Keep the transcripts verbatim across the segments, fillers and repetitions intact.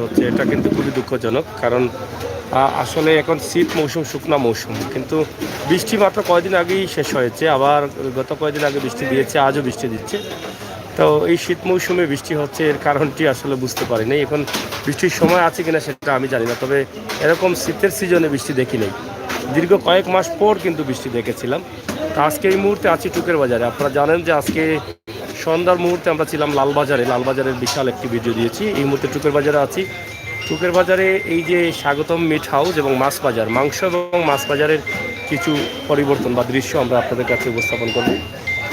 হচ্ছে, এটা কিন্তু খুবই দুঃখজনক। কারণ আহ, আসলে এখন শীত মৌসুম, শুকনা মৌসুম, কিন্তু বৃষ্টি মাত্র কয়দিন আগেই শেষ হয়েছে, আবার গত কয়দিন আগে বৃষ্টি দিয়েছে, আজও বৃষ্টি দিচ্ছে। তো এই শীত মৌসুমে বৃষ্টি হচ্ছে, এর কারণটি আসলে বুঝতে পারি নাই। এখন বৃষ্টির সময় আছে কিনা সেটা আমি জানি না, তবে এরকম শীতের সিজনে বৃষ্টি দেখি নাই। দীর্ঘ কয়েক মাস পর কিন্তু বৃষ্টি দেখেছিলাম। তো আজকে এই মুহূর্তে আছি টুকের বাজারে। আপনারা জানেন যে আজকে সন্ধ্যার মুহূর্তে আমরা ছিলাম লালবাজারে, লালবাজারের বিশাল একটি ভিডিও দিয়েছি। এই মুহূর্তে টুকের বাজারে আছি। টুকের বাজারে এই যে স্বাগতম মিট হাউস এবং মাছ বাজার, মাংস এবং মাছ বাজারের কিছু পরিবর্তন বা দৃশ্য আমরা আপনাদের কাছে উপস্থাপন করব।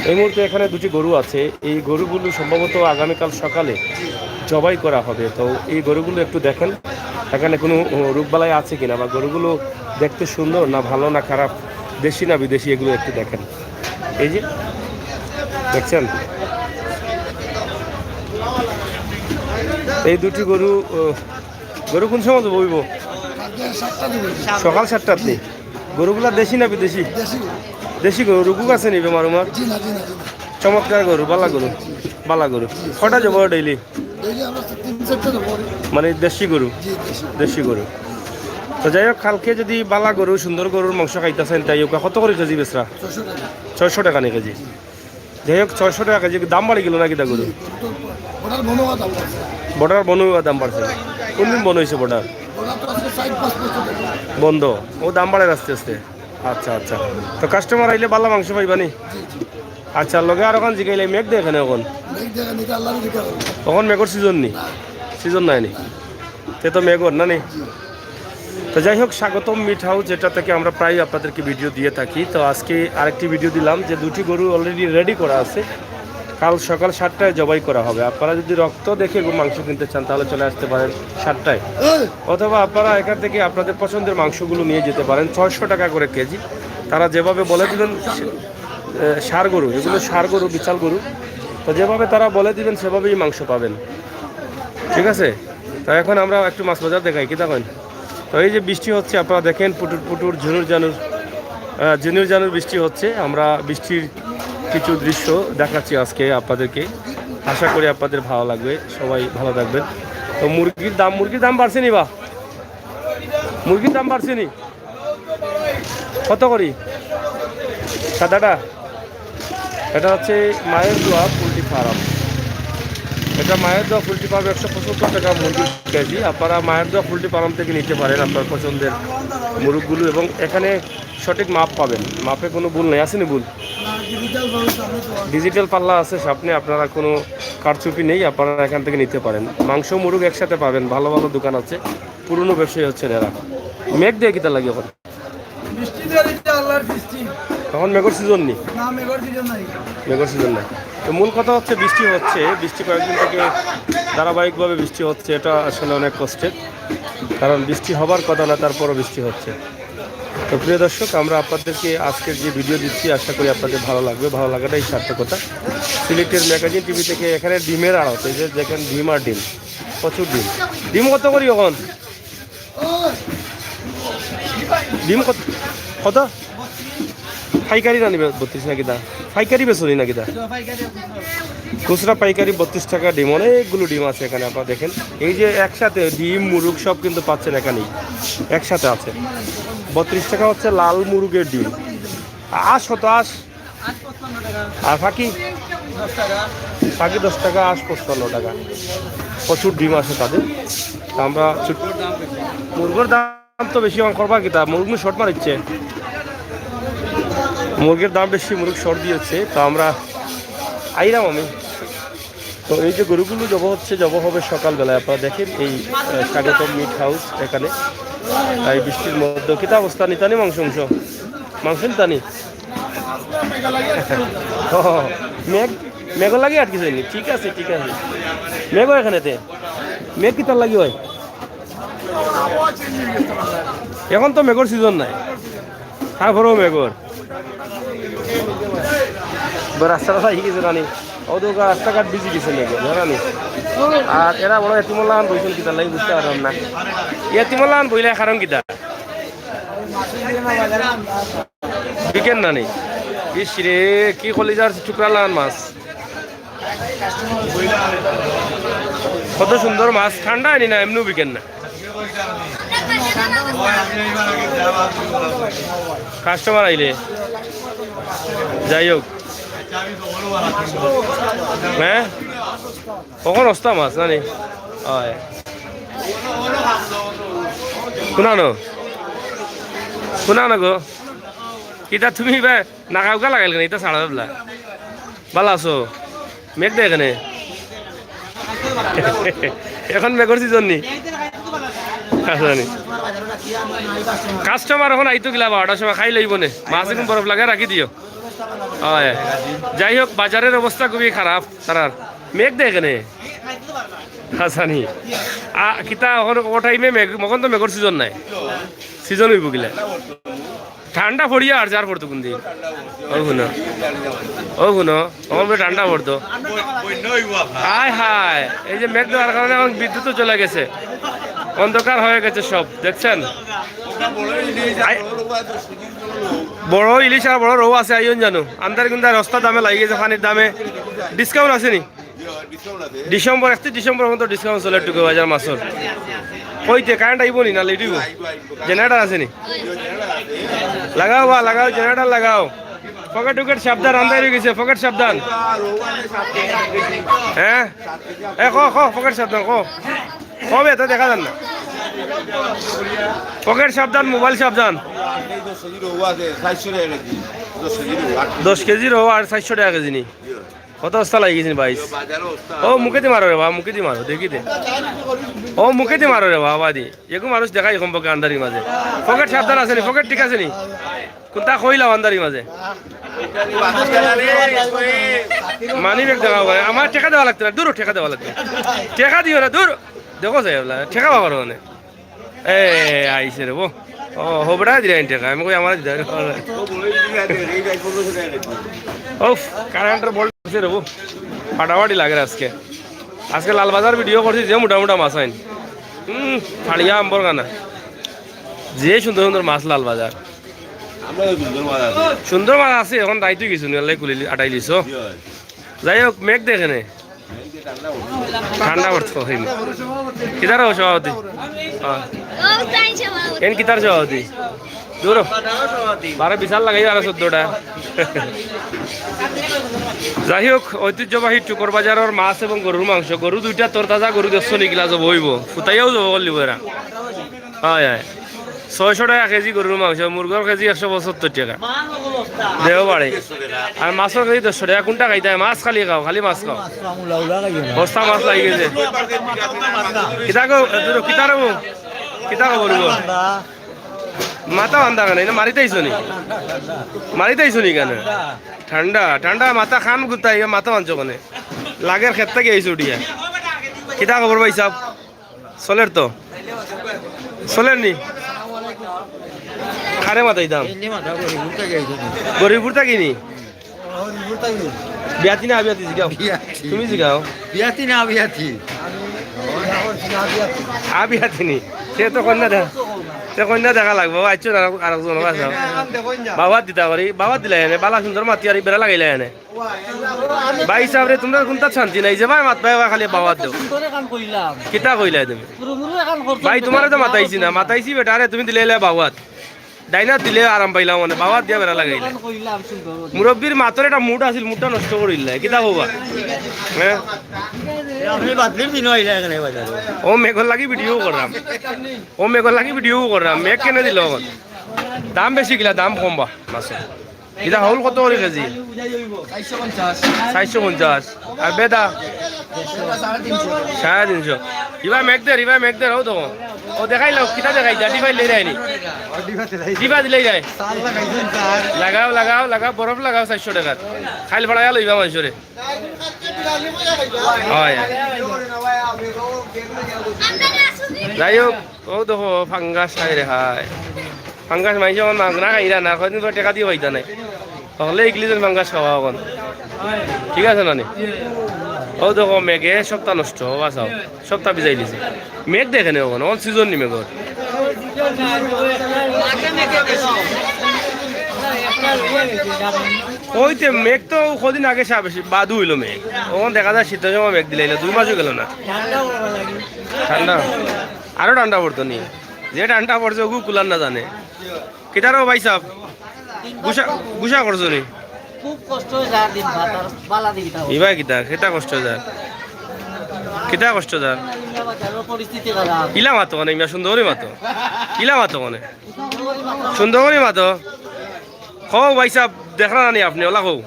এই মুহূর্তে এখানে দুটি গরু আছে। এই গরুগুলো সম্ভবত আগামীকাল সকালে জবাই করা হবে। তো এই গরুগুলো একটু দেখেন, এখানে কোনো রোগবালাই আছে কিনা, বা গরুগুলো দেখতে সুন্দর না ভালো না খারাপ, দেশি না বিদেশি, এগুলো একটু দেখেন। এই যে দেখছেন, এই দুটি গরু, আহ, গরু কোন সময় বইব? সকাল সাতটাত নি? গরুগুলা দেশি না বিদেশি? দেশি গরু। রুগুক আছে নি বেমার উমার? চমৎকার গরু, বালা গরু, বালা গরু। কটা যাবো ডেইলি? মানে দেশি গরু? দেশি গরু। তো যাই হোক, কালকে যদি বালা গরু, সুন্দর গরুর মাংস খাইতা চাইন, তাই ওকে কত করে কেজি বেচরা? ছয়শো টাকা নি কেজি। যাই হোক, ছয়শো টাকা কেজি। দাম বাড়ি গেল নাকি দা গরু? বর্ডার বন্ধ হওয়ার দাম বাড়ছে। বর্ডার বন্ধ হওয়ার দাম বাড়ছে। কোন দিন বন্ধ হয়েছে বর্ডার? বন্ধ। ও দাম বাড়ে আস্তে আস্তে। আচ্ছা, আচ্ছা। তো কাস্টমার আইলে বালা মাংস পাইবা নি? আচ্ছা, লগে আর ওখান জিগাইলে মেঘ দেখে না এখন? এখন মেঘর সিজন নি? সিজন নাই নি? তে তো মেঘর না নি? তো যাই হোক, স্বাগতম মিট হাউস, যেটা থেকে আমরা প্রায় আপনাদেরকে ভিডিও দিয়ে থাকি। তো আজকে আরেকটি ভিডিও দিলাম যে দুটি গরু অলরেডি রেডি করা আছে, কাল সকাল সাতটায় জবাই করা হবে। আপনারা যদি রক্ত দেখে গো মাংস কিনতে চান, তাহলে চলে আসতে পারেন সাতটায়, অথবা আপনারা এখান থেকে আপনাদের পছন্দের মাংসগুলো নিয়ে যেতে পারেন। ছয়শো টাকা করে কেজি। তারা যেভাবে বলে দিবেন, সে- এ, ষাঁড় গরু, যেগুলো ষাঁড় গরু, বিশাল গরু, তো যেভাবে তারা বলে দিবেন সেভাবেই মাংস পাবেন। ঠিক আছে, তো এখন আমরা একটু মাছ বাজার দেখাই, কিতা কইন? তো এই যে বৃষ্টি হচ্ছে, আপনারা দেখেন, পুটুর পুটুর, ঝুনুর জানুর, আহ, ঝিনুর জানুর বৃষ্টি হচ্ছে। আমরা বৃষ্টির কিছু দৃশ্য দেখাচ্ছি আজকে আপনাদেরকে। আশা করি আপনাদের ভালো লাগবে, সবাই ভালো থাকবেন। তো মুরগির দাম, মুরগির দাম বাড়ছে নি বা? মুরগির দাম বাড়ছে নি? কত করি? সাদাটা? এটা হচ্ছে মায়ের দোয়া পোলট্রি ফার্ম। এটা মায়ের দোয়া পোলট্রি ফার্ম, একশো পঁচাত্তর টাকা মুরগির কেজি। আপনারা মায়ের দোয়া পোলট্রি ফার্ম থেকে নিতে পারেন আপনার পছন্দের মুরগগুলো, এবং এখানে সঠিক মাপ পাবেন, মাপে কোনো ভুল নেই। আছে নি ভুল? ডিজিটাল পাল্লা আছে সামনে, আপনারা কোনো কারচুপি নেই, আপনারা এখান থেকে নিতে পারেন। মাংস মুরগ একসাথে পাবেন, ভালো ভালো দোকান আছে, পুরনো ব্যবসায়ী হচ্ছেন এরা। মেঘ দিয়ে কিতা লাগে এখন? বৃষ্টি দিয়ে দিচ্ছে আল্লাহর সৃষ্টি। এখন মেঘর সিজন নি? না, মেঘর সিজন নাই। মেঘর সিজন নাই। তো মূল কথা হচ্ছে বৃষ্টি হচ্ছে, বৃষ্টি কয়েকদিন থেকে ধারাবাহিকভাবে বৃষ্টি হচ্ছে, এটা আসলে অনেক কষ্টের, কারণ বৃষ্টি হবার কথা না, তারপরও বৃষ্টি হচ্ছে। তো প্রিয় দর্শক, আমরা আপনাদেরকে আজকের যে ভিডিও দিচ্ছি, আশা করি আপনাদের ভালো লাগবে, ভালো লাগাটাই সার্থকতা। সিলেটের ম্যাগাজিন টিভি থেকে এখানে ডিমের আড়ত, এই যে দেখেন ডিম আর ডিম, প্রচুর ডিম। ডিম কত করি এখন? ডিম কত, কত? পাইকারি না নিবে বত্রিশ নাকি দা? পাইকারি বেচনি নাকি দা? খুচরা পাইকারি বত্রিশ টাকা ডিম, অনেকগুলো ডিম আছে এখানে। আপনারা দেখেন, এই যে একসাথে ডিম, মুরগ সব কিন্তু পাচ্ছেন এখানেই, একসাথে আছে। বত্রিশ টাকা হচ্ছে লাল মুরগের ডিম। আঁশ কত আঁশ? আর ফাকি? ফাকি দশ টাকা, আঁশ পঁচপান্ন টাকা। প্রচুর ডিম আছে তাদের। তা আমরা ছুট-, মুরগর দাম তো বেশি, অন করবা কিতা? মুরগ নু শর্ট মারিচ্ছে, মুরগের দাম বেশি, মুরগ শর্ট দিয়েছে। তো আমরা আইরাম আমি। তো এই যে গরুগুলো জব হচ্ছে, জব হবে সকালবেলায়। আপনারা দেখেন এই, আহ, স্বাগতম মিট হাউস এখানে। এই বৃষ্টির মধ্যে কিতা অবস্থা? নিতানি মাংস, মাংস, মাংস নিতানি। ও, মেঘ, মেঘর লাগি আটকিছে নি? ঠিক আছে, ঠিক আছে। মেঘও এখানেতে? মেঘ কিতার লাগি হয়? এখন তো মেঘর সিজন নাই, তারপরেও মেঘর। বা রাস্তাটা থাকি গেছে জানি, ও তো রাস্তাঘাট ভিজি গেছে মেঘে, জানি। আর এরা বড় এতিমর লাখান বইছেন কিতার লাগি বুঝতে পারলাম না। এতিমর লাখান বইলে কারণ কিতা? বিকেন নানি। ইস রে, কি কলিজার টুকরা লান মাছ। কত সুন্দর মাছ, ঠান্ডা আনি না, এমনিও বিকেন না। কাস্টমার আইলে যাই হোক। হ্যাঁ, কখন অস্তা মাছ না নি? হয়। শুনানো, শুনানো গো। কিতা তুমি বা নাকাউকা লাগাইল কেনে? ইতা ছাড়া দিলা। ভালা আছো? মেঘ দেয় কেনে? এখন মেঘর সিজন নি? আচ্ছা নি। কাস্টমার এখন আইতো গিলা বারোটার সময়, খাই লইব নে। মাছ এখন বরফ লাগাই রাখি দিও। হয়। যাই হোক, বাজারের অবস্থা খুবই খারাপ। তারার মেঘ দেয় কেনে? আচ্ছা নি। আ, কিতা এখন ও টাইমে মেঘ, এখন তো মেঘর সিজন নাই। সিজন হইব গিলা। ঠান্ডা পড়িয়া আর যার পড়তো কোন দিন। ও হুনো, ও হুনো, আমার বলে ঠান্ডা পড়তো। হায় হায়, এই যে মেঘ দেওয়ার কারণে এখন বিদ্যুৎও চলে গেছে, অন্ধকার হয়ে গেছে সব, দেখছেন? আই-, বড় ইলিশ আর বড় রৌ আছে, আইন জানো, আন্দার কিন্তু রাস্তা দামে লাগি গেছে, পানির দামে। ডিসকাউন্ট আছে নি? ডিসেম্বর, একত্রিশ ডিসেম্বর পর্যন্ত ডিসকাউন্ট চলে টুকু বাজার মাছর। কইতে কারেন্ট আইব নি না লেট হইব? জেনারেটর আছে নি? লাগাও বা লাগাও, জেনারেটর লাগাও। পকেট টুকেট সাবধান, আন্দাই রয়ে গেছে, পকেট সাবধান। হ্যাঁ, এ ক ক, পকেট সাবধান ক। কবে তো দেখা যান না। পকেট সাবধান, মোবাইল সাবধান। দশ কেজি রৌ আর চারশো টাকা কেজি নি। কত অবস্থা লাগি গেছে নি ভাই? ও মুখেদি মারো রে বাবা, মুখেদি মারো, দেখি দে। ও মুখেদি মারো রে বাবা দি। এগু মানুষ দেখাই কমপক্ষে আন্দারির মাঝে। পকেট সাবধান আছে নি? পকেট ঠিক আছে নি? কোনটা কইলাম আন্দারির মাঝে? মানি ব্যাগ দেখাও ভাই। আমার টেকা দেওয়া লাগতো না, দূর টেকা দেওয়া লাগতো না। টেকা দিও না, দূর। দেখো যাই ওলা, টেকা বাবার মানে। এ, আইছে রে বো। ও, হবড়া দিরা ইন টেকা। আমি কই আমার দিতে হবে। উফ, কারেন্টের বল আছে রে বো। ফাটাফাটি লাগে আজকে। আজকে লালবাজার ভিডিও করছি যে মোটা মোটা মাছ আইন। হুম, ফাড়িয়া আম্বর কানা। যে সুন্দর সুন্দর মাছ লালবাজার। আমরা তো সুন্দর মাছ আছে। সুন্দর মাছ আছে, এখন দায়িত্ব কিছু নেই, আল্লাহ কুলি আটাই লিছো। কি হয়? যাই হোক, মেঘ দেয় কেনে। ঠান্ডা পড়তো হইনি। কিতার ও সভাপতি? হ্যাঁ। এন কিতার সভাপতি? দূর। বারো বিশাল লাগাই, বারো চোদ্দটা। যাই হোক, ঐতিহ্যবাহী টুকর বাজারের মাছ এবং গরুর মাংস, গরু দুইটা তরতাজা, গরু দেখছো নি, গিলা যাবো হইব, ফুতাইয়াও যাবো বললি এরা। হয়, হয়। ছয়শো টাকা কেজি গরুর মাংস, মুরগর কেজি একশো পঁচাত্তর টাকা। দেও বাড়ে। আর মাছর কেজি দেড়শো টাকা। কোনটা খাইতায়? মাছ খালি খাও, খালি মাছ খাও। বস্তা মাছ লাগি গেছে। কিতা গো, এ, দুটো কিতা রে বউ? কিতা খবর গো? মাথা বান্ধা কেনে? না মারিতে আইছো নি? মারিতে আইছো নি কেনে? ঠান্ডা, ঠান্ডা মাথা খান গুতাই, মাথা বানছো কেনে? লাগের খেত থাকি আইছো উঠিয়া। কিতা খবর ভাই সাহেব? চলের তো? চলের নি? কারে মাতাইতাম? এমনি মাথা গরিবপুর থাকি আইছি। গরিবপুর থাকি নি? বিয়াতি না আবিয়াতি জিগাও? বিয়াতি। তুমি জিগাও? বিয়াতি না আবিয়াতি? আবিয়াতি নি? সে তো কন্যা দেখা, সে কন্যা দেখা লাগবো। আচ্ছা, আর, আর একজন আছে। বাবা দিতা করি, বাবা দিলাই এনে, বালা সুন্দর মাতি আর বেড়া লাগাইলাই এনে। ভাই সাহেব রে, তোমরা কোনটা শান্তি নাই যে ভাই মাত ভাই খালি বাওয়াত দেও। সুন্দর এখান কইলাম। কিতা কইলায় তুমি? পুরো পুরো এখান করছো। ভাই, তোমারে তো মাতাইছি না, মাতাইছি বেটা, আরে তুমি দিলে এলে বাওয়াত। ডাইনাত দিলে আরাম পাইলাম মানে, বাওয়াত দিয়া বেড়া লাগাইলে। এখান কইলাম সুন্দর। মুরব্বির মাতর একটা মুড আছিল, মুডটা নষ্ট করিলে। কিতা কবা? হ্যাঁ? আপনি বাদলির দিন হইলে এখানে বাজারে। ও মেঘর লাগি ভিডিও করলাম। ও মেঘর লাগি ভিডিও করলাম। মেঘ কেনে দিল এখন? দাম বেশি কিলা, দাম কম বা মাছ। ইটা হাউল কত করি কেজি? চাইরশো পঞ্চাশ। চাইরশো পঞ্চাশ। আর বেদা? সাড়ে তিনশো। ইবা মেঘদের, ইবা মেঘদের, ও দেখো। ও দেখাইলাও, কিতা দেখাই? জাতি ভাই লই যায়নি। দিবা দিলাই যায়। লাগাও, লাগাও, লাগাও, বরফ লাগাও চাইরশো টাকার। খাইল ফাড়াইয়া লইবা মানষরে। হয়। যাই হোক, ও দেখো, ফাঙ্গাস খাই রে খাই। ফাঙ্গাস মাইনষে আমার মাগনা খাইরা না, কয়দিন পর টেকা দিয়া পাইতা নাই। হকলে ইগলি যেন ফাঙ্গাস খাওয়া অখন। ঠিক আছে না নি? ও দেখো, মেঘে সবটা নষ্ট, ও বাঁচাও। সবটা ভিজাই দিছে। মেঘ দেখে নে অখন, অখন সিজন নি মেঘর। ওই তে মেঘ তো কদিন আগে সা-, বেশি বাদু অইলো মেঘ। অখন দেখা যায় শীতর সময় মেঘ দিলাইলো, দুই মাসও গেল না। ঠান্ডা। আরো ঠান্ডা পড়তো নি? যে ঠান্ডা পড়ছে, ওগু কুলার না জানে। কিতারও ভাই সাহেব, গুসা, গুসা করছো নি? খুব কষ্ট অয় যার দিন ভাত আর বালা দিকে তাও। ইবা কিতা, কিতা কষ্ট যার? কিতা কষ্ট যার? পরিস্থিতি খারাপ। ইলা মাতো মানে, ইমা সুন্দর করি মাতো। ইলা মাতো মানে। সুন্দর করি মাতো। কও ভাই সাহেব, দেখরা না নি আপনি, ওলা কও।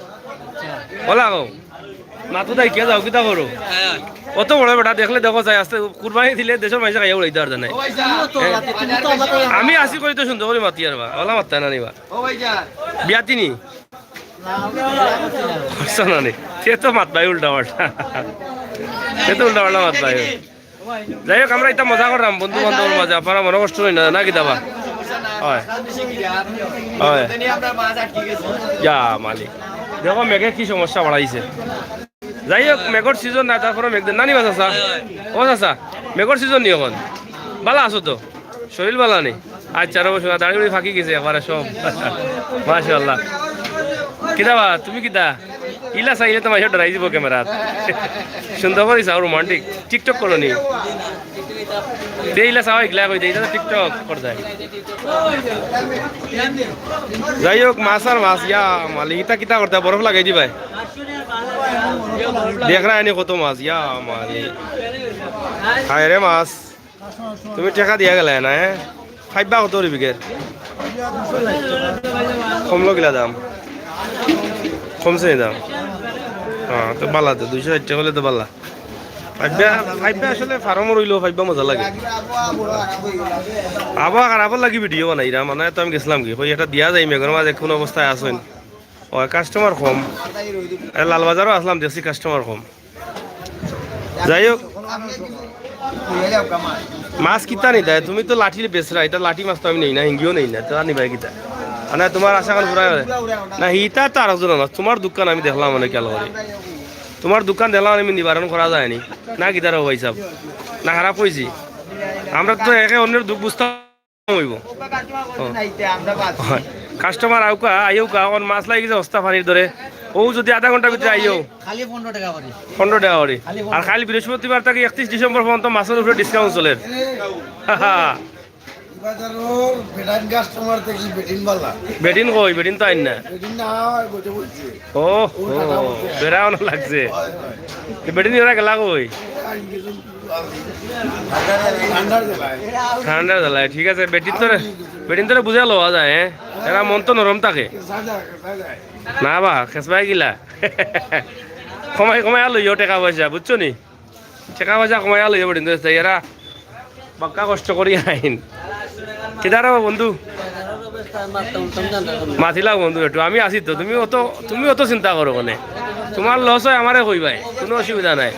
ওলা কও। মাতো দাই কে যাও, কিতা করো? অত বড় বেটা দেখলে দেখো চাই, আস্তে কুরবানি দিলে দেশর মাইনষে খাইয়া উড়াইতে পারতা নায়। আমি আছি করি তো সুন্দর করি মাতি আর বা, ওলা মাততা না নি বা। বিয়াতি নি? আচ্ছা না নি, সে তো মাতবায় উল্টা পাল্টা। সে তো উল্টা পাল্টা মাতবায়। যাই হোক, আমরা ইতা মজা করলাম বন্ধু বান্ধবর মাঝে, আপনারা মনো কষ্ট অইন না, না কিতা বা? অয়। অয়। ইয়া মালিক, দেখো মেঘে কি সমস্যা বাড়াইছে। যাই হোক, মেঘর সিজন না, তারপরে মেঘ দে-, না নি বা চাচা? ও চাচা, মেঘর সিজন নি অখন? বালা আছো তো? শরীর বালা নি? আচ্ছা, রবো শোনা, দাড়ি উড়ি ফাঁকি গেছে একবারে সব। মাশাআল্লাহ। কিতা বা, তুমি কিতা? ইলা চাইলে তো মাইনষে ডরাই দিব ক্যামেরাত। সুন্দর করি চাও, রোমান্টিক। TikTok করো নি? তে ইলা চাও, ইগলা কই দে, ইটা তো TikTok কর যায়। যাই হোক, মাছ আর মাছ, ইয়া মালিক, ইতা কিতা করতা, বরফ লাগাই দিবায়। দেখরা নি কত মাছ, ইয়া মালিক। হায় রে মাছ। তুমি টেকা দিয়া গেলায় না, হ্যাঁ? ফাইবা কত করি বিকের? কমলো কিলা দাম? কমছে নি দাম? হ্যাঁ, তো বালা তো, দুইশো ষাইট টেকা অইলে তো বালা। ফাইবা, ফাইবা আসলে ফার্মর অইলেও ফাইবা মজা লাগে। আবহাওয়া খারাপর লাগি ভিডিও বানাইরা, মানে তো আমি গেছিলাম কি, কই একটা দিয়া যাই মেঘর মাঝে কোন অবস্থায় আছইন। ওই কাস্টমার কম। এ, লালবাজারও আসলাম, দেখছি কাস্টমার কম। যাই হোক, মাছ কিতা নি দেয়? তুমি তো লাঠি বেচরা, ইটা লাঠি মাছ তো আমি নেই না, হিঙ্গিও নেই না, তো আর নিবায় কিতা? মানে তোমার আশা করি পুরা না, ইটা তো আর একজনের মাছ। তোমার দোকান আমি দেখলাম অনেক খেয়াল করি, তোমার দোকান দেখলাম আমি নিবারণ করা যায়নি। না কিতা রে ভাই সাহেব, না খারাপ অইছি? আমরা তো একে অন্যের দুঃখ বুঝতাম অইবো। ও। কাস্টমার আউকা, আইউকা, অখন মাছ লাগি গেছে হস্তা পানির দরে। ও যদি আধা ঘন্টার ভিতরে আইও। খালি পনেরো টেকা করি। পনেরো টেকা করি। খালি পনেরো। আর খালি বৃহস্পতিবার থাকি একত্রিশ ডিসেম্বর পর্যন্ত মাছর উপরে discount চলের। বাজারর বেটিন কাস্টমার থাকি বেটিন বালা। বেটিন কই? বেটিন তো আইন না। বেটিন না হয় বসে বসে। ও, ও, বেড়া অনা লাগছে। হয়, হয়। তো বেটিন এরা গেলা কই? ঠান্ডার জ্বালায়। ঠান্ডার জ্বালায়, ঠিক আছে। বেটিন তোরে, বেটিন তোরে বুঝা লওয়া যায়, হ্যাঁ? এরা মন তো নরম থাকে। না বা, খেসবাই গিলা। কমাই কমাই আর লইও টেকা পয়সা, বুঝছো নি? টেকা পয়সা কমাই আর লইও বেটিন তোরে, এরা বাক্কা কষ্ট করি আইন। কিদার বন্ধু? মাতিলাও বন্ধু একটু, আমি আছি তো, তুমি অত, তুমি অত চিন্তা করো কেনে? তোমার লস অয় আমারে কইবায়, কুনু অসুবিধা নাই।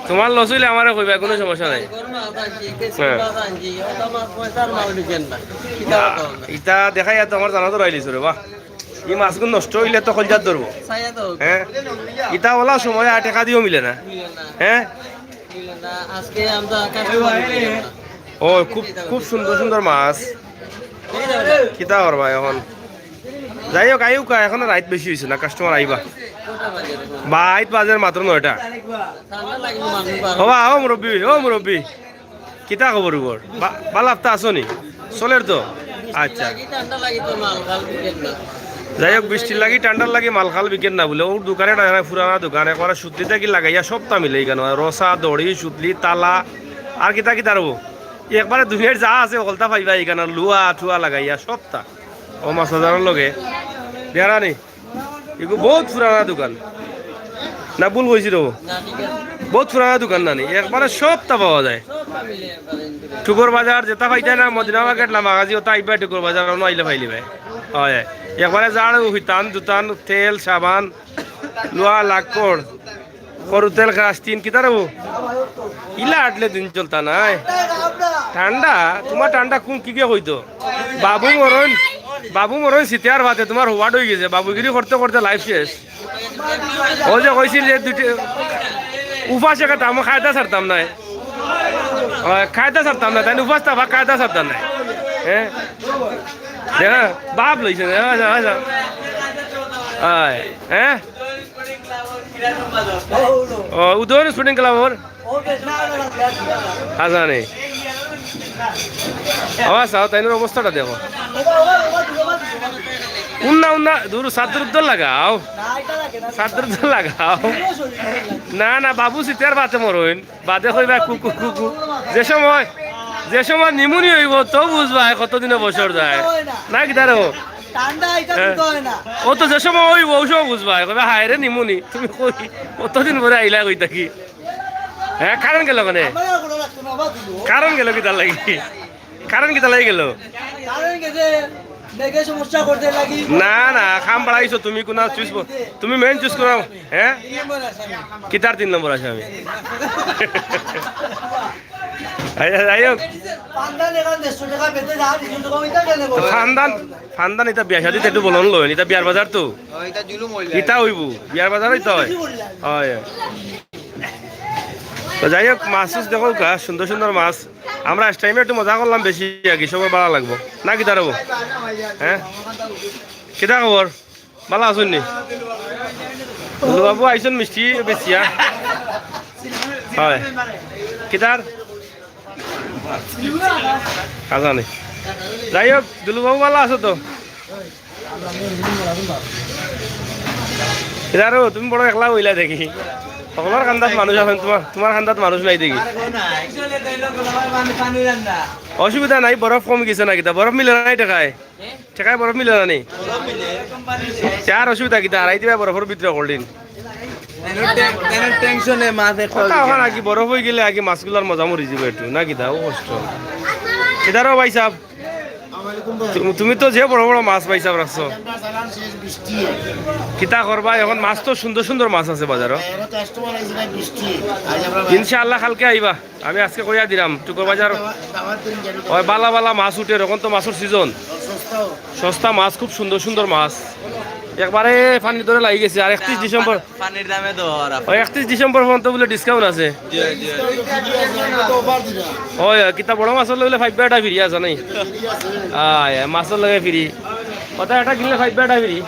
তোমার লস অইলে আমারে কইবায়, কুনু সমস্যা নাই। হ্যাঁ। ইটা দেখাইয়া তো আমার জানা তো রাইলিছো রে বা। ই মাছগুন নষ্ট অইলে তো কলজাত ধরবো। হ্যাঁ? ইটা অলা সময় আর টেকা দিও মিলে না। হ্যাঁ? আজকে আমরা কাস্টমার পেলাম না। ও, খুব, খুব সুন্দর সুন্দর মাছ। কিতা করবা অখন? যাই হোক, আইউকা, অখনো রাইত বেশি অইছে না, কাস্টমার আইবা। বাইত বাজের মাত্র নয়টা। ঠান্ডা লাগলে মানুষ বার। ও বা, ও মুরব্বি, ও মুরব্বি, কিতা খবর উগর? বা-, বালা আছো নি? চলের তো? আচ্ছা। লাগি ঠান্ডা লাগি তো মাল খাল বিকেট না। যাই হোক, বৃষ্টির লাগি, ঠান্ডার লাগি মাল খাল বিকেট না বুলে। ওর দোকানে একটা পুরানা দোকান, একবারে সুতলি থাকি লাগাইয়া সবতা মিলে ইখানো। রসা, দড়ি, সুতলি, তালা, আর কিতা কিতা রবো। একবারে দুনিয়ার যা আছে, হকলতা পাইবা ইখানো, লুয়া, ঠুয়া লাগাইয়া সবতা। ও মাছ বাজারর লগে। দেখরা নি? ইগু বউত পুরানা দোকান। না, ভুল কইছি রে? বউত পুরানা দোকান না নি? একবারে সবতা পাওয়া যায়। টুকুর বাজার যেতা পাইতায় না, মদিনা মার্কেট, লামাকাজি, ওতা আইবা টুকুর বাজার, অনো আইলে পাইলিবায়। অয়। একবারে ঝাড়ু, হিতান, দুতান, তেল, সাবান, লুয়া, লাক্কড়, করু তেল, খাস তিন, কিতা রে বউ? ইলা আটলে দিন চলতা নায়। ঠান্ডা? তোমার ঠান্ডা কুন কিগে কইতো? বাবু মরইন, বাবু মরইন সিতিয়ার ভাতে তোমার হোয়াট অইগেছে, বাবুগিরি করতে করতে লাইফ শেষ। ও যে কইছিল যে দুটি উপাসে কাটা, আমি কায়দা ছাড়তাম নায়। অয়, কায়দা ছাড়তাম না, তাইন উপাস থাকবা, কায়দা ছাড়তাম নায়। হ্যাঁ? দেখা, বাপ লইছে, দেখা, দেখা, দেখা। আয়, হ্যাঁ? ও, উদয়ন স্পোর্টিং ক্লাবর? হাজানে। আমার চাও, তাইনর অবস্থাটা দেখো। উন্না, উন্না, দূর, সাদ্দুর উদ্দর লাগাও। সাদ্দুর উদ্দর লাগাও। না, না, বাবু সিতিয়ার বাতে মরইন। বাদে কইবা কুকু, কুকু। যে সময়, যে সময় নিমুনি অইবো, তো বুঝবায় কতদিনে বছর যায়। না কিতা রে? ঠান্ডা এটা হ্যাঁ। দিতে হয় না। ও তো যে সময় অইবো, অউ সময় বুঝবায়। কইবা, "হায় রে নিমুনি, তুমি কই? কতদিন পরে আইলা কই থাকি?" হ্যাঁ, কারেন্ট গেল কেনে? আমার আর কোনো লাগতো না, বাবা, দিল। কারেন্ট গেল কিতার লাগি? কারেন্ট কিতার লাগি গেল? কারেন্ট গেছে, মেঘে সমস্যা করতে লাগি। না, না, কাম বাড়াইছো তুমি, কোন সুইচ ব-, তুমি মেইন সুইচ করাও, হ্যাঁ? তিন নম্বর আসামি। কিতার তিন নম্বর আসামি? আচ্ছা, যাই হোক। পান্ডা লেখা দেড়শো টাকা বেচে যা, দুশো টাকা ওইটা কেন তো বলো? ফান্দান, ফান্দান ইতা বিয়া শাদিত একটু বলন লইন, ইতা বিয়ার বাজার তো। ও, এটা জুলুম হইল। ইতা অইবো, বিয়ার বাজারই তো হয়। বেশি বললে। হয়। তো যাই হোক, মাছ উছ দেখো কা, সুন্দর সুন্দর মাছ। আমরা আজ টাইমে একটু মজা করলাম বেশি আর কি, সবার ভালা লাগবো। না কিতা রে বা? হ্যাঁ? কিতা খবর? ভালা আছইন নি? দুলু বাবু আইছইন মিষ্টি বেচিয়া। হয়। কিতার? খাজা নি। যাই হোক, দুলু বাবু ভালা আছো তো? কিতার ও, তুমি বড় একলা অইলা দেখি। হকলর কান্দাত মানুষ আছইন, তুমার, তুমার কান্দাত মানুষ নাই দেখি। অসুবিধা নাই, বরফ কমি গেছে না কিতা? বরফ মিলে নাই টেকায়? টেকায় বরফ মিলে না নি? তে আর অসুবিধা কিতা? হারাই দিবা বরফর ভিতরে cold drink। তেনর টে-, তেনর টেনশনে মাছ একটা কথা অইছে ওখানে না। আর কি বরফ অই গেলে আর কি মাছগুলার মজা মরি যাবে একটু, না কিতা? ও কষ্ট। কিতার ও ভাই সাহেব? তু-, তুমি তো যে বড় বড় মাছ ভাই সাহেব রাখছো। কিতা করবা এখন? মাছ তো সুন্দর সুন্দর মাছ আছে বাজারো। ইনশাআল্লাহ কালকে আইবা। আমি আজকে কইয়া দিলাম, টুকর বাজার ওই বালা বালা মাছ উঠে, এখন তো মাছর সিজন। সস্তা মাছ, খুব সুন্দর সুন্দর মাছ, একবারে পানির দরে লাগি গেছে। আর একত্রিশ ডিসেম্বর, পানির দামে তো আর ওই একত্রিশ ডিসেম্বর পর্যন্ত বুলে discount আছে। জি, জি। ওই, কিতা বড় মাছর লগে বুলে five by এটা free আছে নাই? আয়, আয়, মাছর লগে free। ওটা এটা কিনলে five by এটা free।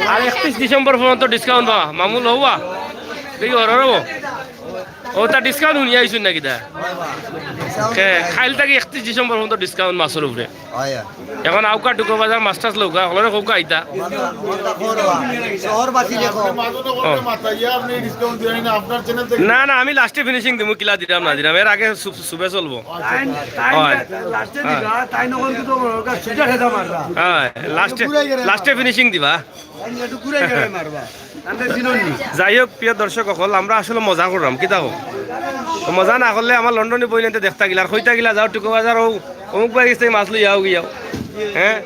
আর একত্রিশ ডিসেম্বর পর্যন্ত discount বা, মামু লওয়া। দেখি, ওর, ওর, ও। ও, তা discount হুনিয়া আইছইন না কিতা? কে, কাইল থাকি একত্রিশ ডিসেম্বর পর্যন্ত discount মাছর উপরে। হয়। এখন আউকা টুকর বাজার মাছ টাছ লউকা, হকলরে কউকা আইতা। শহরবাসী লেখো। ও। না, না, আমি last এ finishing দিমু, কিলা দিরাম না দিরাম, এর আগে সু-, সুবে চলবো। তাইন, তাইন হয়। Last এ হ্যাঁ। দিবা, তাইন অখন কিন্তু ওটা সুজা খেতা মারবা। হ্যাঁ, last এ, last এ finishing দিবা। যাই হোক, প্রিয় দর্শক অকল, আমরা আসলে মজা করলাম, কিতা কও? তো মজা না করলে আমার লন্ডনি বইন এনতে দেখতা গিলা, আর কইতা গিলা, "যাও, টুকু বাজার অউ, অমুক ভাইর গেছে মাছ লইয়া আও গিয়া।" হ্যাঁ?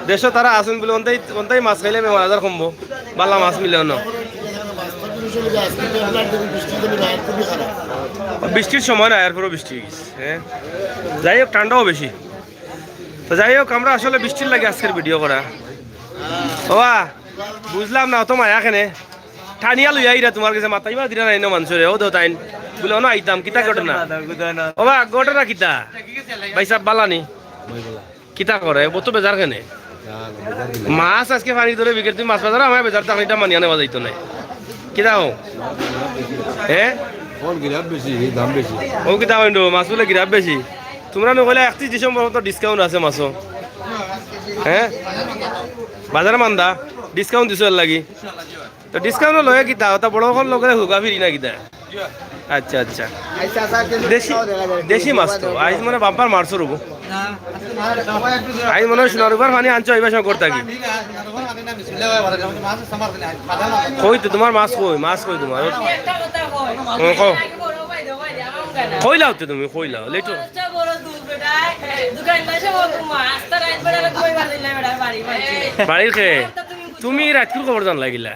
দেশো তারা আছইন বুলে, অনতাই, অনতাই মাছ খাইলে বেমার আজার কমবো, বালা মাছ মিলে অনো। বৃষ্টির সময় না, এরপরও বৃষ্টি অই গেছে, হ্যাঁ? যাই হোক, ঠান্ডাও বেশি। তো যাই হোক, আমরা আসলে বৃষ্টির লাগি আজকের video করা। ওবা, বুঝলাম না, অত মায়া কেনে? টানিয়া লইয়া আইরা তুমার গেছে মাতাইবা দিরা নায় না মানষরে, ও দেও তাইন। বুলে, "অনো আইতাম, কিতা ঘটনা?" ওবা, ঘটনা কিতা? ভাই সাহেব, বালা নি? কিতা করে? অত বেজার কেনে? মাছ আজকে পানির দরে বিকের, তুমি মাছ বাজারো, আমার বেজার থাকলে ইটা মানিয়া নেওয়া যাইতো নায়। কিতা কও? হ্যাঁ? অউ কিতা কইন তো, মাছ বুলে গিরাপ বেশি। তুমরা নু কইলা একত্রিশ ডিসেম্বর পর্যন্ত discount আছে মাছো। হ্যাঁ? বাজার মান্দা, discount দিছো এর লাগি। তো discount লগে কিতা? ওটা বড় অকল লগে হুগা ফিরি না কিতা? আচ্ছা, আচ্ছা। দেশি, দেশি মাছ তো। আইজ মনে বাম্পার মাছর অইবো। আইজ মনে হয় সোনার উপর পানি আনছো, আইবা শঙ্কর থাকি। কই তো তুমার মাছ কই? মাছ কই তুমার? ও, কও। কইলাও তো তুমি, কইলাও। লেটো। বাড়ির খে? তুমি রাইতকুর খবর জানলা কিলা?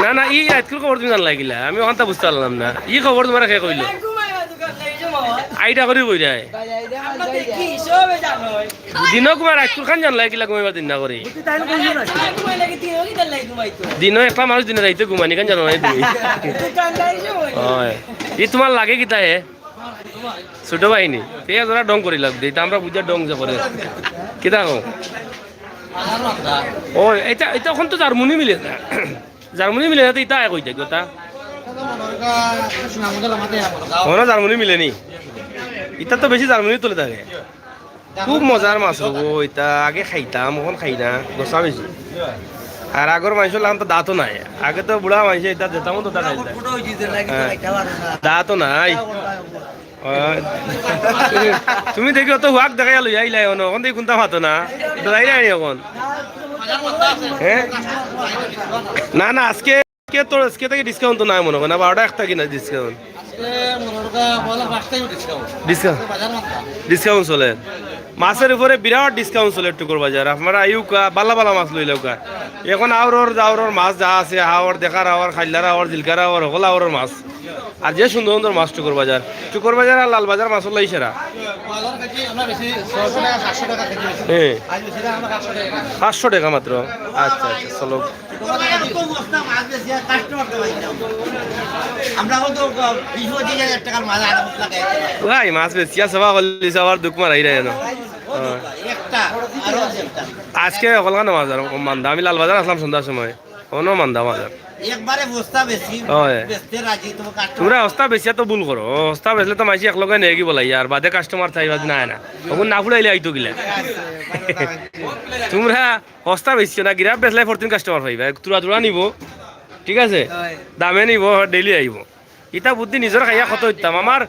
না, না, ই রাইতকুর খবর তুমি জানলা কিলা? আমি অখানতা বুঝতে পারলাম না। ই খবর তুমারে খে কইলো? আইডা করি কই যায়? দিনো ঘুমায়, রাইতকুর খান জানলা কিলা ঘুমাইবার দিন না করি? দিনো একলা মানুষ দিনে রাইতে ঘুমানি খান জানো না তুমি? অয়। ই তুমার লাগে কিতা হে? ছোট ভাই নি? তে এরা ঢং করিলাউক দে, ইতা আমরা বুঝা ঢং যে করে। কিতা কও? ও, ইতা, ইতা অখন তো জার্মানি মিলে না। জার্মানি মিলে না, তো ইতা এক অই যায় কথা। অনো জার্মানি মিলে নি? ইতা তো বেশি জার্মানি তলে থাকে। খুব মজার মাছ অইবো ইতা, আগে খাইতাম, অখন খাই না, গোসা বেশি। আর আগর মানষর লাখান তো দাঁতও নাই, আগে তো বুড়া মানষে ইতা যেতাম তো দাঁত খাইতাম। হ্যাঁ। দাঁতও নাই। অয়। তুমি দেখি অত হুয়াক দেখাইয়া লইয়া আইলাই অনো, অখন দেখি কুনতা মাতো না, ডরাই নাই অখন। হ্যাঁ? না, না, আজকে, আজকে তো, আজকে থাকি discount তো নাই মনো কয় না, বারোটা একটা কিনা discount। আজকে মনে হয় পয়লা পাঁচ টাকা discount। Discount? বাজার মাথা। Discount চলে। মাছর উপরে বিরাট discount চলে টুকুর বাজার। আপনারা আইউক্কা, বালা বালা মাছ লইলাউক্কা। অখন আওরর, জাওরর মাছ যা আছে, হাওর, দেখার হাওর, খাইল্লার হাওর, জিলকার হাওর, হকল হাওরর মাছ। আর যে সুন্দর সুন্দর মাছ টুকুর বাজার, টুকুর বাজার আর লাল বাজার মাছর লাগি সেরা। বাজার থাকি আমরা বেশি ছয়শো টাকা, সাতশো টাকা কেজি বেশি। হ্যাঁ। আজ বেশি না, আমরা পাঁচশো টাকা। পাঁচশো টাকা মাত্র। আচ্ছা, আচ্ছা, চলো। এত বস্তা মাছ বেশি আর কাস্টমার তো ভাই না। আমরা তো বিশ পঁচিশ হাজার টাকার মাছ আড়ত লাগাই। ভাই, মাছ বেশি আছে, বাবা, বললি সবার দুঃখ মারাই রে না। একটা, আরো একটা। আজকে হকলখান মাছ আর মান্দা। আমি লালবাজার আসলাম সন্ধ্যার সময়। অনো মান্দা বাজার। একবারে বস্তা বেশি, হয়। বেচতে রাজি, তোমার কাস্টমার। তোমরা হস্তা বেচিয়া তো ভুল করো। ও, হস্তা বেচলে তো মাইনষে এক লগে নেয় কি বলাই, আর বাদে কাস্টমার চাই বাদে নাই না। অখন না ফুরাইলে আইতো কিলা। তোমরা হস্তা বেচিও না, গিরাফ বেচলে ফরদিন কাস্টমার পাইবা। তুরা তুরা নিবো, ঠিক আছে? হয়। দামে নিবো, ডেইলি আইবো। ইতা বুদ্ধি নিজর খাইয়া কত অইতাম। আমার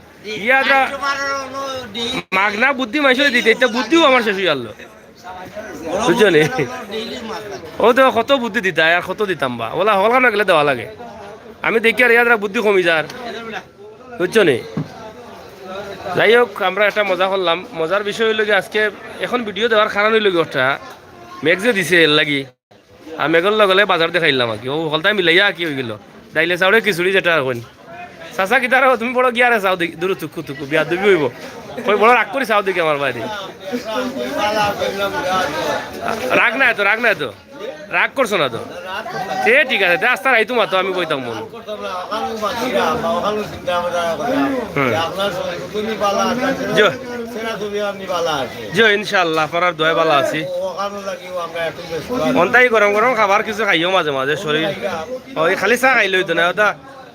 ইয়াদরা কাস্টমার অনো ডেইলি মাগনা বুদ্ধি মাইনষে দিতে, ইতা বুদ্ধিও আমার শেষ অইয়া গেল। বুঝছো নি? ও তো কত বুদ্ধি দিতা, আর কত দিতাম বা। ওলা হকলখানো গেলে দেওয়া লাগে। আমি দেখি আর ইয়াদরা বুদ্ধি কমি যার। বুঝছো নি? যাই হোক, আমরা একটা মজা করলাম। মজার বিষয় অইলো কি, আজকে অখন ভিডিও দেওয়ার কারণ অইলো কি, ওটা মেঘ যে দিছে এর লাগি। আর মেঘর লগে লগে বাজার দেখাইলাম আর কি। ও হকলতাই মিলাইয়া আর কি অইগেল। ডাইলে চাউড়ে খিচুড়ি যেটা অখন। চাচা, কিতা রে, তুমি বড় গিয়ারে চাও দেখি, দূর থুকু থুকু, বিয়া দুবি অইবো। কই বড় রাগ করি চাও দেখি আমার বাইরে। রাগ নাই তো, রাগ নাই তো। রাগ করছো না তো? এ ঠিক আছে, তে আস্তা রাইতো মাতো, আমি বইতাম মন। হুম। জি। জি, ইনশাআল্লাহ, আপনারার দোয়ায় বালা আছি। অন্তাই গরম গরম খাবার কিছু খাইও মাঝে মাঝে, শরীর। ওই খালি চা খাইলে অইতো না, ওটা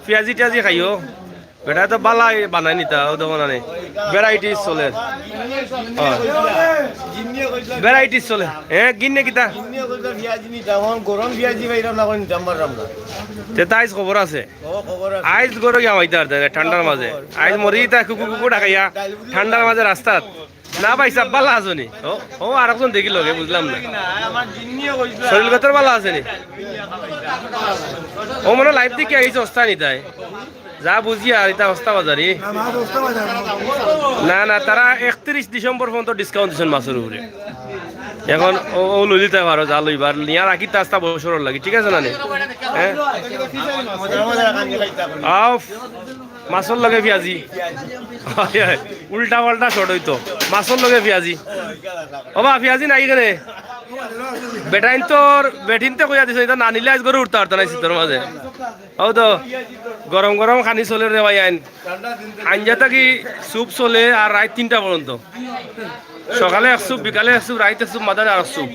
পিয়াজি টিয়াজি খাইও। বেটা তো বালা বানাই নিতা, ও দোকান আনে। ভ্যারাইটিস চলে। হ্যাঁ। ভ্যারাইটিস চলে। হ্যাঁ, গিন্নে কিতা? গরম পিয়াজি ভাই, আমরা নিতাম পারলাম না। তে তো আইজ খবর আছে। ও, খবর আছে। আইজ গরো গিয়া হইতে পারতে না, ঠান্ডার মাঝে। আইজ মরি তা কুকু কুকু ডাকাইয়া, ঠান্ডার মাঝে রাস্তাত। না ভাই সাব, বালা আছো নি? ও, ও, আর একজন দেখি লগে, বুঝলাম না। শরীর গতর বালা আছে নি? ও মনো লাইভ দেখি আইছে, হস্তা নি তাই? যা বুঝি আর ইতা হস্তা বাজারি। না, মাছ হস্তা বাজার। না, না, তারা একত্রিশ ডিসেম্বর পর্যন্ত ডিসকাউন্ট দিছইন মাছর উপরে। অখন ও, ও লইলিতা পারো, যা লইবার, নিয়া রাখি তা আস্তা বছরর লাগি, ঠিক আছে না নি? হ্যাঁ? আও, মাছর লগে পিয়াজি। উল্টা পাল্টা শর্ট অইতো। মাছর লগে পিয়াজি। ও বা, পিয়াজি নাই কেনে? বেটাইন তোর, বেটিনতে কইয়া দিছে, ইতা না নিলে আইজ গরো উঠতা পারতা নায় শীতর মাঝে। ও তো, গরম গরম খানি চলে রে ভাই আইন। আঞ্জা থাকি স্যুপ চলে আর রাইত তিনটা পর্যন্ত। সকালে এক স্যুপ, বিকালে এক স্যুপ, রাইত এক স্যুপ, মাদানে আর এক স্যুপ।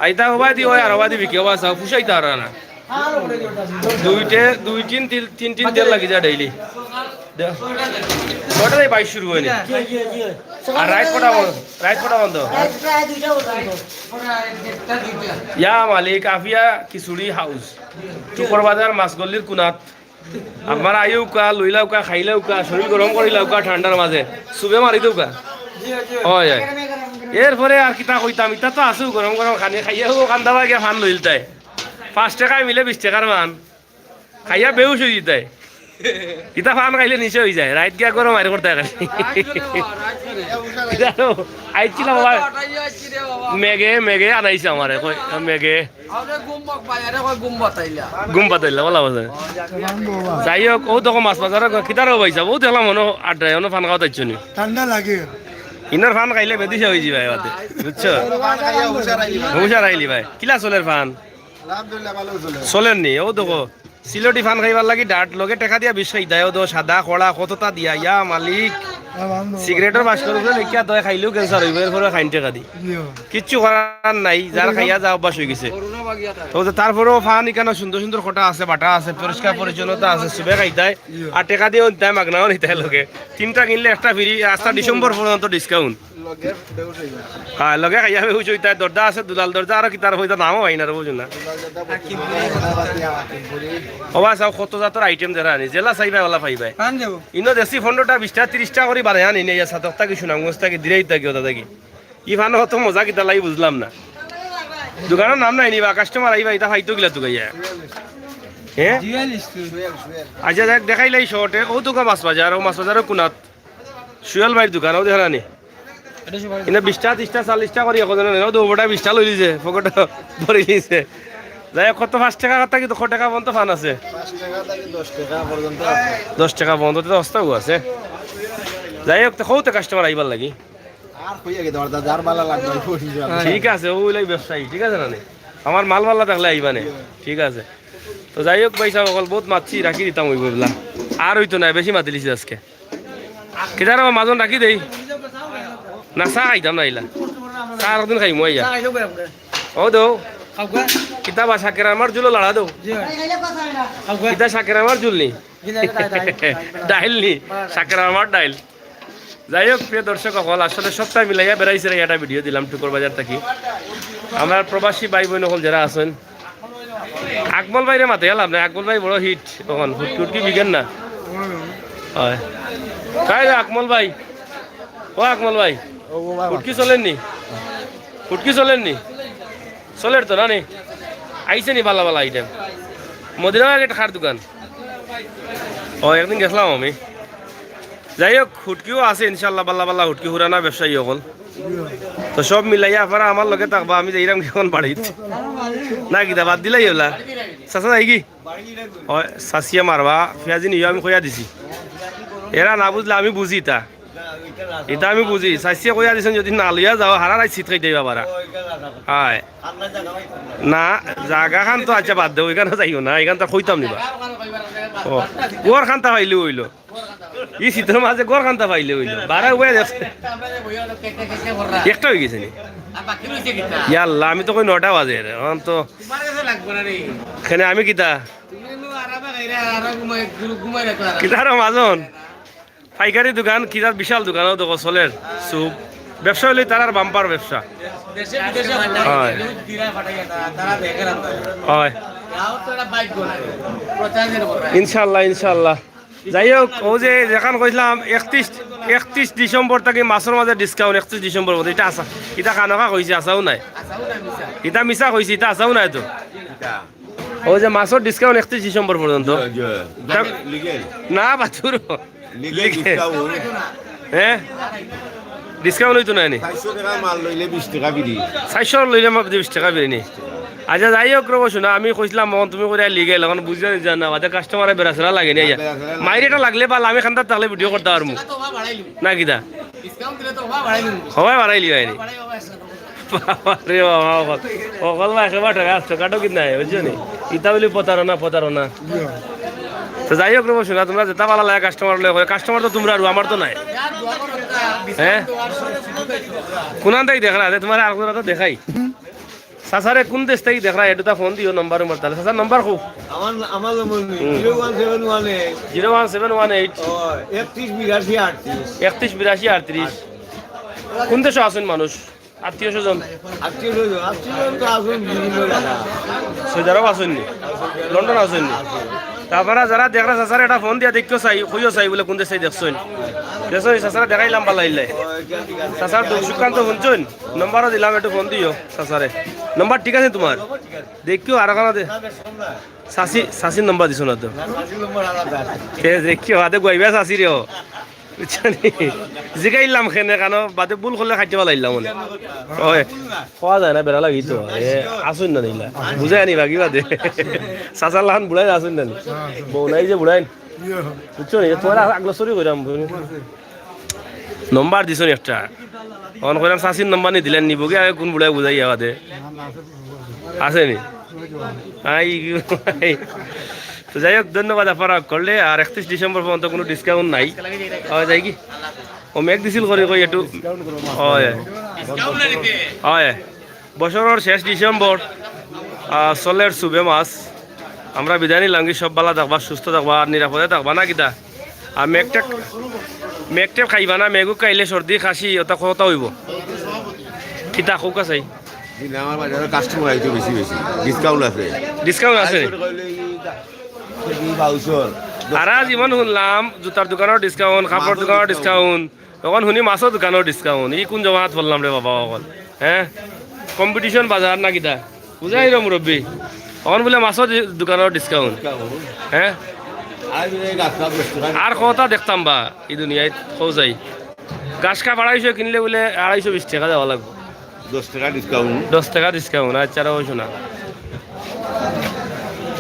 আইতা হবায় দি অয় আর হবায় দি বিকে, হবায় চাও, পুষাইতা আর না। দুইটে, দুই টিন, তিন, তিন টিন তেল লাগি যায় ডেইলি। দে। কয়টা থাকি বাইশ শুরু অয়নি? আর রাইত কটা বন্ধ? রাইত কটা বন্ধ? রাত প্রায় দুইটা পর্যন্ত। ইয়া মালিক, আফিয়া খিচুড়ি হাউস, টুকর বাজার, মাছ গল্লির কুনাত। আপনারা আইউক্কা, লইলাউক্কা, খাইলাউক্কা, শরীর গরম করিলাউক্কা ঠান্ডার মাঝে। সুবে মারি দেউক্কা। হয়, হয়। এরপরে আর কিতা কইতাম, ইতা তো আছে গরম গরম খানি খাইয়া, ও কান্দা বাগে ফান লইলতায়। পাঁচ টাকায় মিলে বিশ টাকার ফান। খাইয়া বেহুশ অই যিতায়। ইতা ফান খাইলে নিচে অই যায়। রাইত গিয়া গরম আর করতে খালি। ইতা তো আইছিলাম আবার। মেঘে, মেঘে আনাইছে আমারে। কই, মেঘে। আরে ঘুম বাক ভাই, আরে কয় ঘুম বাতাইলা। ঘুম বাতাইলা, বলা বসে। যাই হোক, ও দেখো মাছ বাজার, কিতারও ভাই সাব, ও দেখলাম অনো আড্ডায়, অনো ফান খাওয়াত আইছো নি? ঠান্ডা লাগে। ইনর ফান খাইলে বেদিশা অই যিবায় বাদে, বুঝছো? হুশার আইলি ভাই। কিলা চলের ফান? আলহামদুলিল্লাহ, ভালো চলে। চলের নি? ও দেখো, সিলটি ফান খাইবার লাগি ডাট লগে টেকা দিয়া বিষ খাইতায়, ও দো সাদা খড়া কততা দিয়া, ইয়া মালিক। সিগারেটর বাস করে উপরে লেখিয়া দয় খাইলেও ক্যান্সার অইবো, এরপরে খাইন টেকা দি। কিচ্ছু করার নাই, যার খাইয়া যা অভ্যাস অইগেছে। তো যে তারপরেও ফান ইখানো সুন্দর সুন্দর খটা আছে, বাটা আছে, পরিষ্কার পরিচ্ছন্নতা আছে, সুবে খাইতায়, আর টেকা দিয়াও নিতায়, মাগনাও নিতায় লগে। তিনটা কিনলে একটা ফ্রি, আস্তা ডিসেম্বর পর্যন্ত ডিসকাউন্ট। হ্যাঁ, লগে খাইয়া বেহুশ অইতায়, দরজা আছে, দুলাল দরজা, আরো কিতার অইতা নামও হয় না রে, বুঝো না। ওবা চাও কত জাতর আইটেম যারা আনি, যেলা চাইবায় ওলা পাইবায়। ইনো দেশি পনেরোটা, বিশটা, তিরিশটা করি বানাই আনি নিয়া সাতক থাকি সুনামগঞ্জ থাকি দিরাই থাকি ওটা থাকি। ই ফানো অত মজা কিতা লাগি বুঝলাম না। দোকানর নাম নাই নিবা, কাস্টমার আইবা, ইতা ফাইতো গিলা তুকাইয়া। হ্যাঁ? আচ্ছা, দেখ, দেখাইলাই শর্টে, ও তুকা মাছ বাজার, ও মাছ বাজারও কুনাত। সুয়েল ভাইর দোকান, ও দেখা নি? ইনো বিশটা, তিরিশটা, চল্লিশটা করি এখন জানো না, ও তো ওটা বিশটা লই লিছে, পকেটে ভরি লিছে। যাই হোক, কত পাঁচ টেকা থাকি তো ক টেকা পর্যন্ত ফান আছে? পাঁচ টেকা থাকি দশ টেকা পর্যন্ত আছে। দশ টেকা পর্যন্ত তো অস্তাও আছে। যাই হোক, তো কৌতে কাস্টমার আইবার লাগি। আর কইয়া কি দরজা যার বালা লাগবে, ওই করি যাবে। ঠিক আছে, ও ওইলাই ব্যবসায়ী, ঠিক আছে না নি? আমার মাল বালা থাকলে আইবা নে, ঠিক আছে। তো যাই হোক ভাই সাহেব, অকল বহুত মাতছি, রাখি দিতাম অইবো বুঝলা। আর অইতো না, বেশি মাতিলিছি আজকে। কিতার মাজন রাখি দেই? না, চা খাইতাম না ইলা। চা আরেকদিন খাইমু আইয়া। ও দেও। কিতা বা শাকের আমার জুলো লাড়া দেও। কিতা শাকের আমার জুল নি? ডাইল নি? শাকের আমার ডাইল। যাই হোক, প্রিয় দর্শক অকল, আসলে সবটা মিলাইয়া বেড়াইছে রে, একটা ভিডিও দিলাম টুকুর বাজার থাকি। আমার প্রবাসী ভাই বোন অকল যারা আছেন, আকমল ভাইরে মাতে গেলাম না, আকমল ভাই বড় হিট এখন, হুটকি হুটকি বিকেন না। হয়। তাই রে আকমল ভাই, ও আকমল ভাই, হুটকি চলেননি? হুটকি চলেননি? চলের তো না নি? আইছে নি বালা বালা আইটেম? মদিনা মার্কেট খার দোকান? ও, একদিন গেছিলাম আমি। যাই হোক, হুটকিও আছে ইনশাল্লাহ, বালা বালা হুটকি, হুরানা ব্যবসায়ী অকল। তো সব মিলাইয়া আপনারা আমার লগে থাকবা, আমি যাইরাম কি এখন বাড়িত। না কিতা বাদ দিলাই ওলা? চাচা যাই কি? ও, চাচিয়ে মারবা, পিয়াজি নিও আমি কইয়া দিছি। এরা না বুঝলে আমি বুঝি তা। ইতা আমি বুঝি। চাচিয়ে কইয়া দিছইন যদি না লইয়া যাও, হারা রাইত শীত খাইতে অইবা পারা। হায়। না, জাগাখান তো আচ্ছা বাদ দেও, ইখানো যাইও না, ইখান তো কইতাম নিবা। ও, ঘর খান্তা পাইলে অইলো। ই শীতর মাঝে ঘর খান্তা পাইলে অইলো। বারা উবাই দেখছে। একটা অইগেছে নি? ইয়া আল্লাহ, আমি তো কই নয়টা বাজে রে। এখন তো কেনে আমি কিতা? কিতা রে মাজন? পাইকারি দোকান, কিতা বিশাল দোকান, ও দেখো চলের সুপ। ব্যবসা অইলে তারার বাম্পার ব্যবসা। হয়। হয়। ইনশাল্লাহ, ইনশাল্লাহ। যাই হোক, ও যে যেখান কইছিলাম একত্রিশ, একত্রিশ ডিসেম্বর থাকি মাছর মাঝে ডিসকাউন্ট, একত্রিশ ডিসেম্বর মধ্যে, ইটা আসা, ইটা খানোকা কইছে, আসাও নাই। ইটা মিছা কইছে, ইটা আসাও নাই তো। ও যে মাছর ডিসকাউন্ট একত্রিশ ডিসেম্বর পর্যন্ত। জি, জি। তা- লিগেল। না, বাছুর। Legal legal. ডিসকাউন্ট। হ্যাঁ? ডিসকাউন্ট অইতো না নি? চাইরশো টেকা মাল লইলে বিশ টেকা ফ্রি। চাইরশো লইলে মাল বিশ টেকা ফ্রি নি? আচ্ছা, যাই হোক, রবো, শুনো, আমি কইছিলাম, মন তুমি করে লিগেল, এখন বুঝিয়া যা না, বাদে কাস্টমারে বেড়াছেড়া লাগে নি, আইয়া। বেড়াছেড়া লাগে। মাইরে এটা লাগলে বা আমি খান্দাত থাকলে ভিডিও করতে পারমু। না কিতা? হবায় বাড়াইলি হয়নি। বাবা রে বাবা, অকল, অকল ভাই একেবারে ঠেকা আসছো, কাটো কিন্তু নাই, বুঝছো নি? ইতা বলি প্রতারণা, প্রতারণা। তো যাই হোক রে, বসো না, তোমরা যেটা ভালা লাগে কাস্টমার লয়, কাস্টমার তো তোমরা আর আমার তো নাই। হ্যাঁ? কোনান তাই দেখরা, তোমার আর কোনটা তো দেখাই। চাচারে কোন দেশ থাকি দেখরা, এটা তা ফোন দিও, নম্বর নম্বর তাহলে। চাচার নম্বর খুব। আমার, আমার নম্বর নেই। হুম। Zero one seven one eight. Zero one seven one eight. ও, একত্রিশ বিরাশি আটত্রিশ। একত্রিশ বিরাশি আটত্রিশ। কোন দেশো আছইন মানুষ? আত্মীয় স্বজন? আত্মীয় স্বজন, আত্মীয় স্বজন তো আছইন বিভিন্ন জায়গা। সৌদি আরব আছইন নি? লন্ডন আছইন নি? তারপরে যারা দেখরা চাচারে একটা ফোন দিয়া দেখিও চাই, কইও চাই বলে কোন দেশ থাকি দেখছইন। দেখছইন, চাচারে দেখাইলাম ভালা ইল্লাই। চাচার দুঃখ সুখান্ত শুনছইন? নম্বরও দিলাম, একটু ফোন দিও চাচারে। নম্বর ঠিক আছে তোমার? দেখিও আর ওখানে দে-, চাচি, চাচির নম্বর দিছো না তো। তে দেখিও, আদে গইবা চাচি রেও। বুঝছো নি? জিগাইলাম কেনে, কানো বাদে ভুল করলে খাইতে পালাইলাম মনে। ওই, কওয়া যায় না, বেড়া লাগি তো। এ, আছইন না নিলা। বুঝাই আনি বাকি বাদে। চাচার লাখান বুড়াই আছইন না নি? বউ নাই যে বুড়াই। বুঝছো নি? তোমার আগলো চুরি কইরাম। নম্বর দিছইন একটা। অন কইরাম চাচির নম্বর নি দিলেন নি, বগি আগে কোন বুড়াই বুঝাই আওয়া দে। আছে নি? I, I. তো যাই হোক, ধন্যবাদ আফারা করলে। আর একত্রিশ ডিসেম্বর পর্যন্ত কোনো ডিসকাউন্ট নাই। হয় যায় কি? ও মেঘ দিছিল করি কই একটু। হয়। হয়। বছরর শেষ ডিসেম্বর, আহ, চলের চুবে মাছ। আমরা বিদায় নিলাম কি, সব ভালা থাকবা, সুস্থ থাকবা, আর নিরাপদে থাকবা না কিতা? আর মেঘটেক, মেঘটেক খাইবা না, মেঘও খাইলে সর্দি, খাসি, ওটা কথা হইব। কিতা কউক্কা চাই? জি না, আমার বাজারে কাস্টমার আইতো বেশি বেশি, ডিসকাউন্ট আছে। ডিসকাউন্ট আছে নি? আর আজ ইমান শুনলাম, জুতার দোকানর ডিসকাউন্ট, কাপড়র দোকানর ডিসকাউন্ট, অখন শুনি মাছর দোকানর ডিসকাউন্ট। ই কোন জমানাত পড়লাম রে বাবা অখন? হ্যাঁ, কম্পিটিশন বাজার না কিতা? বুঝাই রে মুরব্বী, অখন বুলে মাছর দি-, দোকানর ডিসকাউন্ট। হ্যাঁ, আর কথা দেখতাম বা ই দুনিয়াত কও যাই। ঘাস কাপ আড়াইশো কিনলে বুলে আড়াইশো বিশ টেকা দেওয়া লাগবো। দশ টেকা ডিসকাউন্ট। দশ টেকা ডিসকাউন্ট, আচ্ছা, আর অইছে না।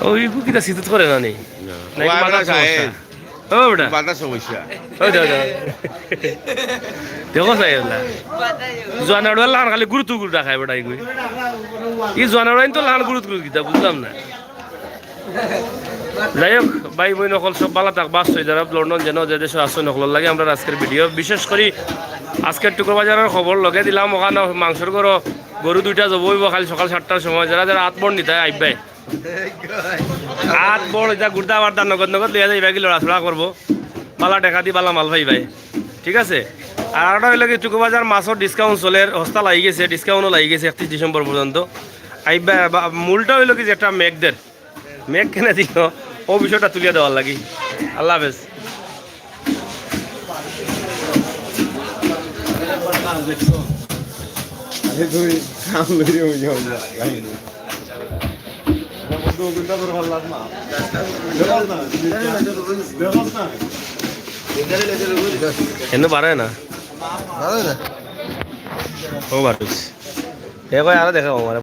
ওই কিতা সিতুত করে না নি? না। নাকি ও, মাথার আমরা সমস্যা? ও বেটা। মাথার সমস্যা। ওই দে, দে। দেখো চাই ওলা। জোয়ান আড়ুয়ার লাখান খালি গুরুত্ব গুরু দেখায় বেটা এগুই। ই জোয়ান আড়ুয়াইন তো লাখান গুরুত্ব গুরু কিতা বুঝলাম না। যাই হোক, ভাই বইন অকল সব ভালা থাকবা, সৌদি আরব, লন্ডন যেন যে দেশো আছো অকলর লাগি আমরার আজকের ভিডিও। বিশেষ করি আজকের টুকু বাজারর খবর লগে দিলাম, অখান মাংসর গরু, গরু দুইটা জবো অইবো কাইল সকাল সাতটার সময়। যারা যারা আত বড় নিতায় আইবায়। আত বড় ইতা গুর্দা বার্দা নগদ নগদ লইয়া যাইবায় কি লড়াচড়া করবো। ভালা টেকা দি ভালা মাল পাইবায়। ঠিক আছে? আর আরোটা অইলো কি টুকু বাজার মাছর ডিসকাউন্ট চলের, হস্তা লাগি গেছে, ডিসকাউন্টও লাগি গেছে একত্রিশ ডিসেম্বর পর্যন্ত। আইবায় বা-, মূলটা অইলো কি যে একটা মেঘ দের মেঘ কেনে দিল, ও বিষয়টা তুলিয়া দেওয়ার লাগি। আল্লাহ হাফেজ। এনে বাড়ায় না। ও বাড়ুস। এ কয় আরো দেখা আমার